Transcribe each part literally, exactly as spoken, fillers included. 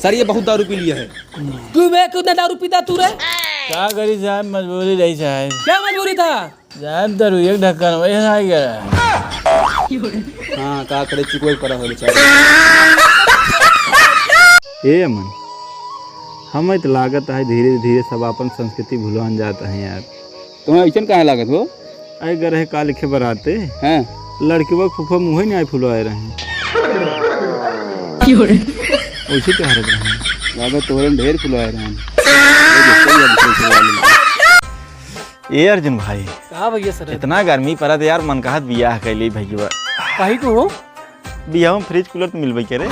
सर, ये बहुत दारू पी लिया है। क्यों बे, कितना दारू पीता तू रे? का करी साहब, मजबूरी रही साहब। क्या मजबूरी था? साहब, दारू एक ढक्कन वही रह गया। हाँ, का करे, चुकवे पड़ा हो बेचारा। ए अमन, हमें तो लागत है धीरे धीरे सब अपन संस्कृति भुलान जात है यार। तुम्हें ऐसन काहे लागत हो? अरे गरहे काल के बराते हाँ। लड़कवा फूफा मुँहे नहीं आए फुलवाए रहे। क्यों रे? वैसे तो हरत रहे। बाबा तोरे में ढेर फुलवाए रहे। ये देखो, ये देखो, फुलवा लेंगे। ए अर्जुन भाई, का भैया सर? इतना गर्मी पड़त यार, मन कहत बियाह कैली भैया। काहे को हो? बियाह में फ्रिज कूलर तो मिलबे करे।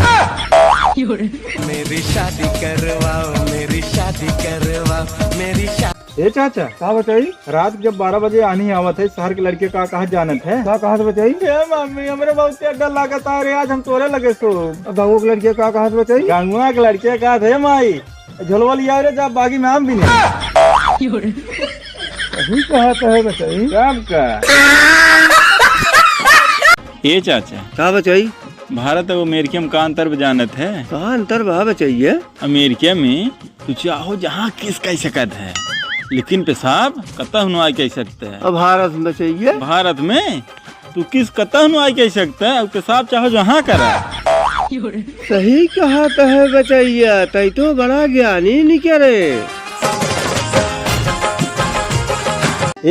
मेरी शादी करवाओ, मेरी शादी करवाओ, मेरी शादी। ए चाचा, का बताई? रात के जब बारह बजे आनी आवत है, शहर के लड़के का कहत जानत है? का कहत बताई? ए मम्मी, हमरे बहुत डर लागत है रे, आज हम तोरे लगे सो। अब गाँव के लड़के का कहत बताई? गंगुआ के लड़के कहत है माई, झोलवा लिया रे, जा बागी में आम भी नहीं। सही कहत है बताई। कब का? ए चाचा। का बताई? भारत और अमेरिका में का अंतर बा जानत है? का अंतर बा बताइए? अमेरिका में तू चाहो जहाँ किस कह सकत है, लेकिन पेशाब कतहु नाहीं कह सकत है। अब भारत में बताइए? भारत में तू किस कतहु नाहीं कह सकत है, और पेशाब चाहो जहाँ करा। सही कहत है बचैया, तै तो बड़ा ज्ञानी निकरे।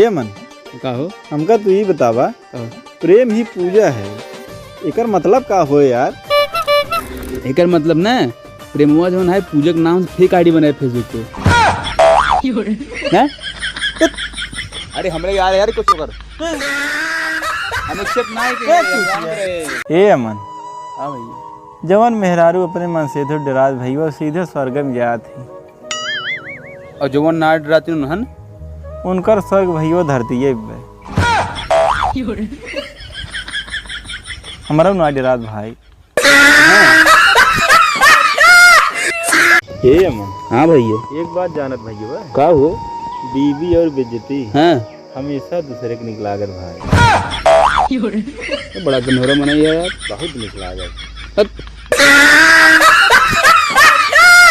ए मन, का हो? हमका तू ई बतावा, का? प्रेम ही पूजा है, एकर मतलब का होए यार? एकर मतलब ना, प्रेमवा जौन है, पूजा के नाम से फेक आईडी बनाए Facebook पे। हैं? अरे हमरे यार, यार कुछ कर। हम एक्सेप्ट ना है कि ए अमन, हाँ भैया। जवन मेहरारू अपने मन से तो डरात भैया सीधे स्वर्ग में जात है। और जवन ना डराती उन्हन? उनकर स्वर्ग भैया धरती है बे। हमारा ना डरात भाई। ए अमन। हाँ भैया। एक बात जानत भैया? का हो? बीवी और बेइज्जती हाँ। हमेशा दूसरे के निक लागत भाई। ये बड़ा घिनौरा मनई है यार। बहुत निक लागत। हट।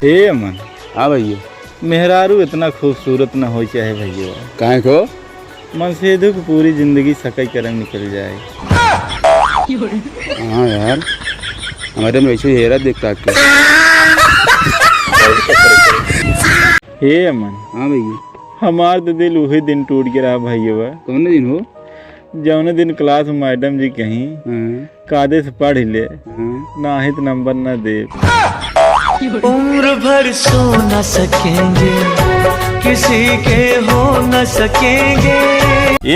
ए अमन। हाँ भैया। मेहरारू इतना खूबसूरत न होई चाहे भैया। काहे को? मनसेधु की पूरी जिंदगी सकई करम निकल जाए। हाँ यार, हमारे में ऐसे हेरा देखता के। हे अमन। हाँ भैया। हमार तो दिल उही दिन टूट गया रहा भैया। कौन दिन हो? जौने दिन क्लास में मैडम जी कहीं, हाँ। कायदे से पढ़ ले, हाँ। नाहीं तो नंबर न दे। उम्र भर सो न सकेंगे, किसी के हो न सकेंगे।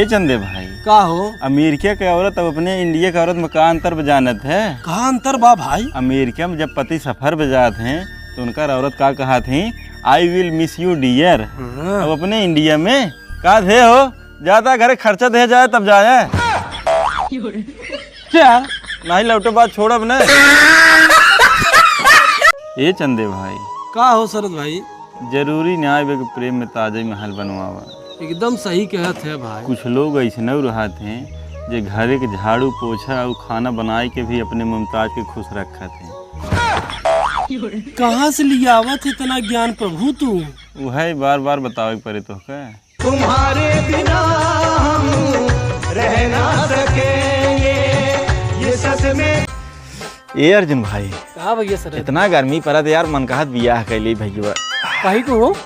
ए चंदे भाई, का हो? अमेरिका के औरत और अपने इंडिया के औरत में का अंतर बा जानत है? का अंतर बा भाई? अमेरिका में जब पति सफर पे जात हैं, तो उनकर औरत का कहत हैं, "I will miss you dear।" हाँ। अब अपने इंडिया में का दे हो, ज्यादा घरे खर्चा दे जाए तब जाए। क्या? नहीं लौटे बात छोड़ब न। ए चंदे भाई। का हो शरद भाई? जरूरी ना आवे कि प्रेम में ताजमहल बनवावा। एकदम सही कहत है भाई। कुछ लोग ऐसनउ रहत हैं जे घरे के झाड़ू पोछा और खाना बनाए के भी अपने मुमताज के खुश रखत हैं। कहाँ से लियावत है इतना ज्ञान प्रभु तू? वही बार बार बतावे के पड़े तोहका। तुम्हारे बिना हम रह ना सकेंगे, ये सच में। ए अर्जुन भाई, का भैया सर? इतना गर्मी पड़त यार, मन कहत बियाह कैली भैया। काहे को हो?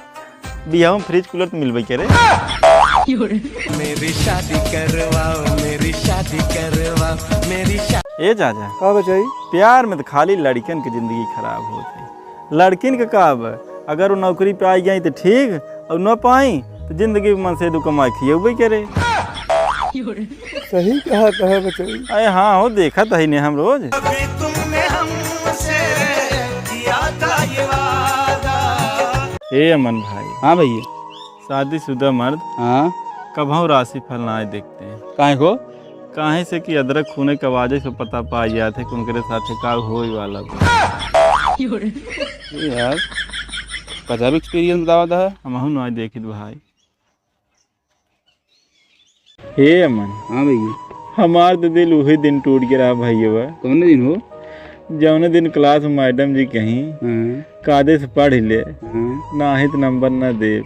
बियाह में फ्रिज कूलर तो मिलबे करे। मेरी शादी करवाओ, मेरी शादी करवाओ, मेरी शा- ए चाचा। का बचाई? प्यार में तो खाली लड़कन की जिंदगी खराब होत है। लड़किन के का अब, अगर वो नौकरी पे आ गई तो ठीक, और न पाई तो जिंदगी में मनसेधु कमाई खियउबे करे। सही कहा, कहा बचाई। अरे हाँ हो, देखत ही ने हम रोज। अभी तुमने हमसे किया था ये वादा। ए अमन भाई। हाँ भैया। शादीशुदा मर्द हाँ। कबहूँ राशिफल ना देखते हैं। काहे को? काहे से कि अदरक खूने के आवाजे से पता पा जात है कि उनकरे साथे का होए वाला बा। ए यार, गजब experience बतावत है। हमहू ना देखित भाई। हे अमन। हाँ भैया। हमार तो दिल उही दिन टूट गया रहा भैया। कौन दिन हो? जौने दिन क्लास में मैडम जी कहीं, हम्म। कायदे से पढ़ ले, हम्म। नाहीं त नंबर न देब।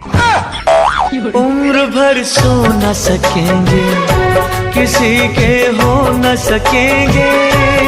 उम्र भर सो न सकेंगे, किसी के हो न सकेंगे।